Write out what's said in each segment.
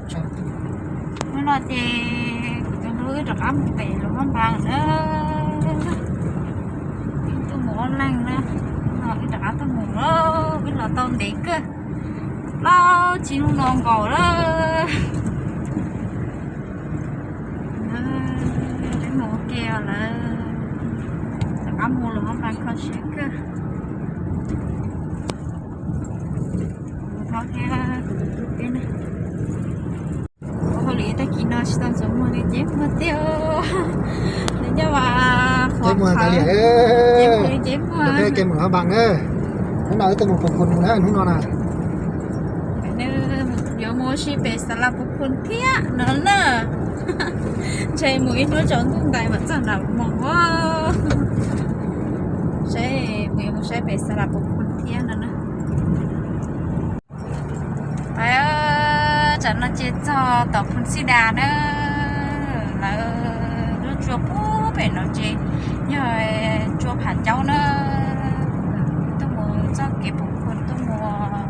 Hnub no ces kuv tus hlub wb rov qab mus pem Luam Phab Npas na. Wb tuaj mus ob leeg na, no wb rov qab tuaj mus lawm, wb los tau ntev kawg, plaub tsib hnub no nkaus lawm. Wb mus ua ke lawm, rov qab mus Luam Phab Npas kho siab kawg. Kuv thov thiab kuv tus hlub peb na. Ua hauj lwm tag kis no tsis tau ntxuav muag li ces muag tiag. Nws nyob mas qhuav qhawv, ces muag li ces muag. Ke mus Luam Phab Npas na, hnub no wb tuaj mus Pus Khun na, hnub no na. Nws yuav mus ua si pem Xas Las Pus Khun thiab no na. Ntshe mus ib hnub tsaus ntuj ntais mam txog nram Luam Moos. Saib mus yuav mus saib pem Xas Las Pus Khun thiab no na. Pais, tsam no ces txog tom Phu Xib Das na. Lawv lub tsua puag pem no ces yog tsua Phav Caub na. Tuaj mus txoj kev Pus Khun tuaj mus,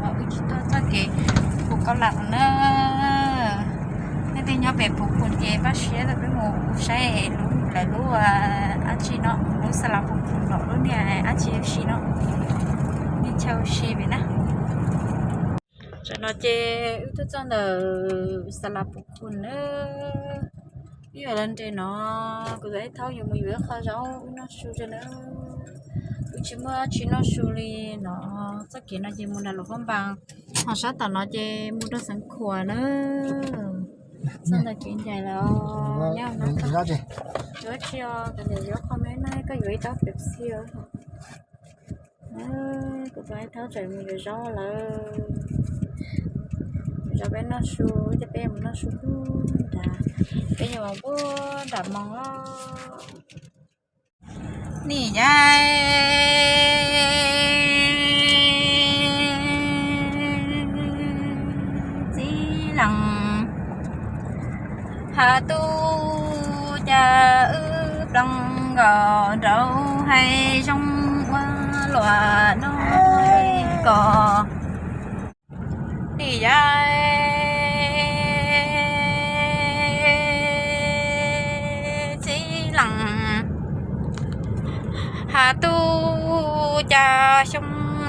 wb tsis tuaj txoj kev Phu Koj Lam na. Leej twg nyob pem Pus Khun ces pab siab rau peb mus saib lub, lawv lub dab tsi no, lub Xas Las Pus Khun los lub niag dab tsi ua si no, niag chaw ua si pem na. Tsam no ces wb twb txog ntawm Xas Las Pus Khun na. Wb yuav los nres no, kuv tus Aib Thaub yuav mus yuav ib qho zaub wb noj su tso na. Wb tsis muaj dab tsi noj su li no. Txoj kev no ces mus nram Luam Phab Npas, ho sab tom no ces mus rau Xeev Khuam na. Txog ntawm kev ncaim lawm os. Nyob no, tsis os, kom niam yuav qho me na, koj yuav ib taub Pepsi os. Kuv tus Aib Thaub tseem mus yuav zaub lawm. Zaub peb noj su, ces peb mus noj su nram, peb yuav mus nram Moos os. Nim yaib txiv lees has tub, cas wb ploos nkaus nraud hav zoov ua luam no ko. Nim yaib txiv lees has tub, cas xyoo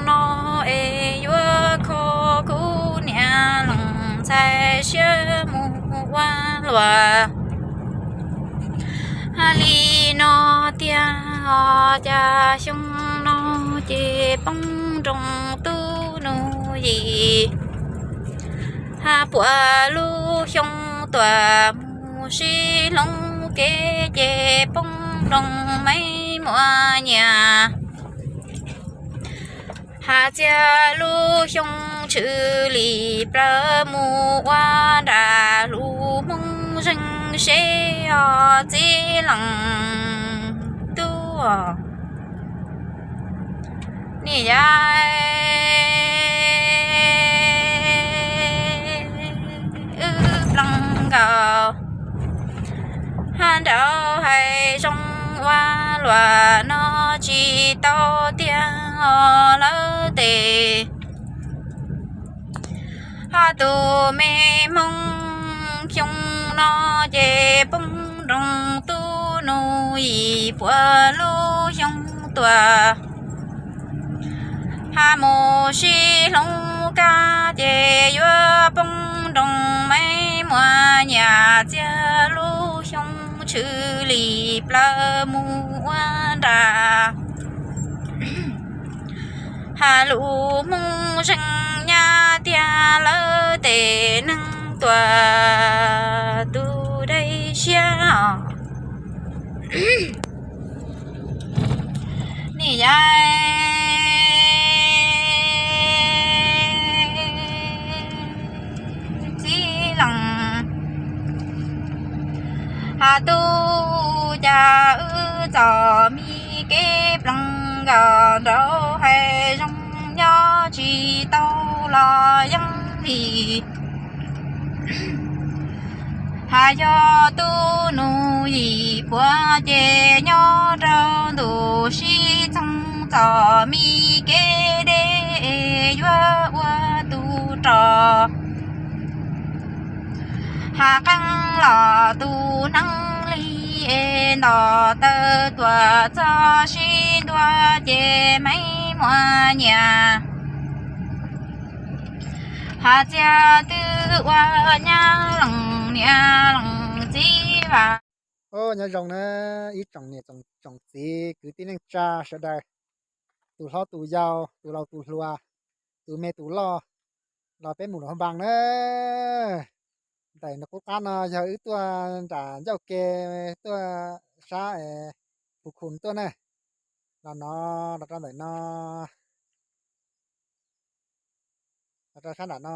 no es yuav kho kuv niam lees ntxhais siab mus ua luam li no tiag os. Cas xyoo no ces poob nroos tub Nuj Yim, has puas lub xyoo tuam mus sib hloov kev ces poob nroos Maiv Muas Nyias. Has txia lub xyoo tshwm lim plawv mus ua nram lub Hmoob Zeeg seb os txiv lees tub. Nim yaib wb ploos nkaus hab nraud hav zoov ua luam no tsis tau tiag os lawv tes. Hab tus me Hmoob xyoo no ces poob nroos tub Nuj Yim puas lub xyoo tuam. Has mus sib hloov kab ces yuav poob nroos Maiv Muas Nyias txia lub xyoo tshwm lim plawv mus ua nram has lub Hmoob Zeeg nyab tiag lawv tes neeg tuam tus dai siab os. Nim yaib txiv lees has tub, cas wb txom mi kev ploos nkaus nraud hav zoov nyob tsis tau los yeej li. Has yog tub Nuj Yim puas ces nyob rau ntu sib txoog txom mi kev deb yuav ua tus rog. Hav qeej los tus neeg li es nto taw tuaj txog sib ntua ces meej muaj nyias. Hav txiag twb ua nyab leej niam leej txiv vas. Nyob zoo na ib tsoom niam tsoom txiv kwv tij neej tsa sawv daws, tus hlob tus yau, tus laus tus hluas, tus me tus loj, los peb mus luam npas na. Ntawm no qub qab no yog wb tuaj nram ncauj ke tuaj sab Phu Khum tuaj na. Los no los rau ntawm no, los rau sab nram no,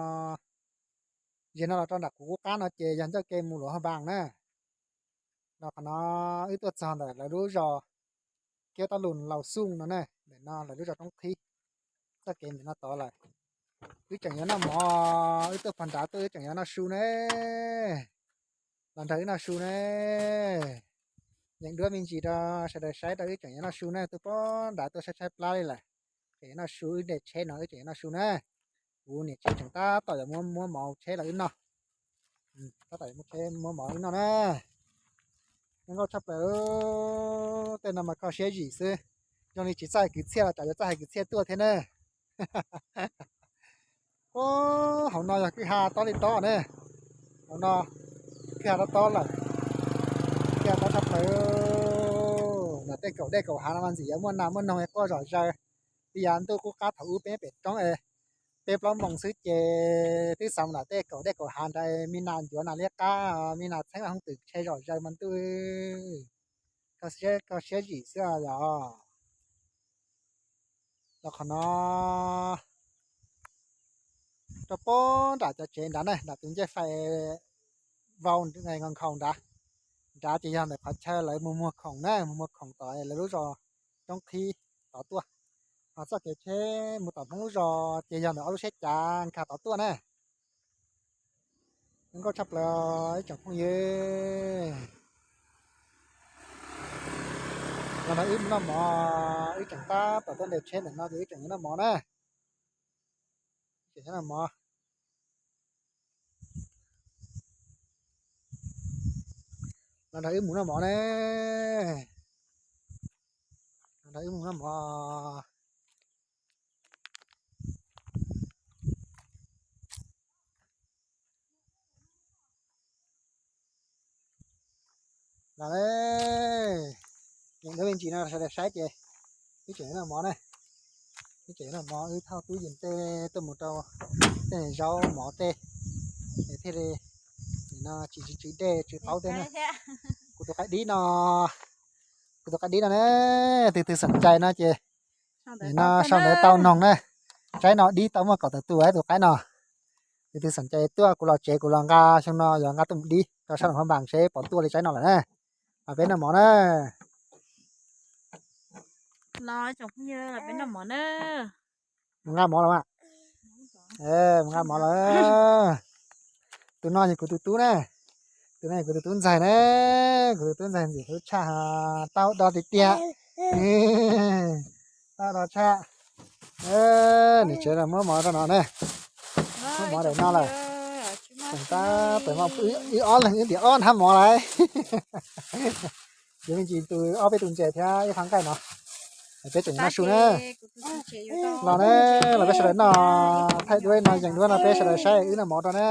yog no los rau nram kuv qub qab no ces yog ncauj ke mus luam npas na. Los qhov no wb tuaj txog ntawm lawv lub zos Kiab Tab Lus Laus Xum no na, ntawm no lawv lub zos Roob Qhib. Txoj kev ntawm no tod lawm. Wb tseem yuav noj mov, wb tuaj pog nrad tuaj wb tseem yuav noj su ne. Los nrog wb noj su ne. Yeem duab me ntsis rau sawv daws saib rau wb tseem yuav noj su ne, tuaj pog nrad tuaj tshaib tshaib plab li lawm. Tseem yuav noj su, wb nres tsheb no wb tseem yuav noj su na. Kuv niam tsev tseem tab tom yuav muab muab mov tsheb los wb noj. Tab tom yuav muab tsheb muab mov wb noj na. Zoo nkauj tshaj plaws, tej no mas kho siab zim xwb. Zoo li tsis txawj hais kwv txhiaj los tsam yuav txawj hais kwv txhiaj tuaj thiab na. Ub, hauv no yog kwj ha tob li tob ne. Hauv no kwj ha tob tob lawm. Kwj ha tob tshaj plaws. Nram tej kaum dej kaum hav no mas ntxim yuav muaj nas muaj noog quaj zom zaws. Tib yav ntuj qub qab thaum ub peb pem roob es peb plaub moos xwb ces twb xav mus nram tej kaum dej kaum hav nrad, me nas ncuav nas liab qab, me nas txheeb los hooj twm tshe zom zaws mas ntuj, kho siab zim xwb yog. Los qhov no rau pog nram cov tsev nrad na, nram tus ncej fais vau nkhaus nrad. Nrad ces yog ntawm qhov chaw lawv mus muag khoom na, mus muag khoom tom lawv lub zos Roob Qhib tod tuaj. Ho txoj kev tsheb mus tom Hmoob lub zos ces yog ntawm ob lub tsheb cav nkag tod tuaj na. Zoo nkauj tshaj plaws ib tsoom phooj ywg. Los nrog wb mus noj mov, wb tseem tab tom tuaj nres tsheb ntawm no ces wb tseem yuav noj mov na. Tseem yuav noj mov. Los nrog wb mus noj mov ne. Los nrog wb mus noj mov. Los, yeej duab me ntsis no sawv daws saib ces wb tseem yuav noj mov na. Wb tseem yuav noj mov, wb thauj tub yees tej tuaj mus rau tej zaub mov tej, es thiaj li no tsis tsw dej tsw taub tej na. Kuv tus qaib dib no, kuv tus qaib dib no na, tus twg xom cai no ces nim no sau ntawv tau noog na. Tsaib no dib tau muaj kaum tawm tus tus qaib no. Tus twg xom cai tuaj kuv los tsev kuv los nqa xyoo no yog nqa tuaj mus dib rau sab nram Hmoob Npas seb puas tuaj li tsaib no lawm na. Los peb noj mov na. Mus nqa mov los mas. Mus nqa mov lawm. Tus no yog kuv tus tub na. Tus no yog kuv tus tub ntxawg na. Kuv tus tub ntxawg ntxim hlub tshaj, taub do tiag tiag. Taub do tshaj. Niam tsev muab mov rau no na. Muab mov daim no lawm. Tseem tab tom, wb ob leeg wb ntiav ob hnab mov lawm. Ces me ntsis tus ob peb tus ntses thiab ib qho nqaij no. Peb tseem noj su na. Los na, los peb sawv daws noj, thaij duab no, yees duab no peb sawv daws saib wb noj mov rau na.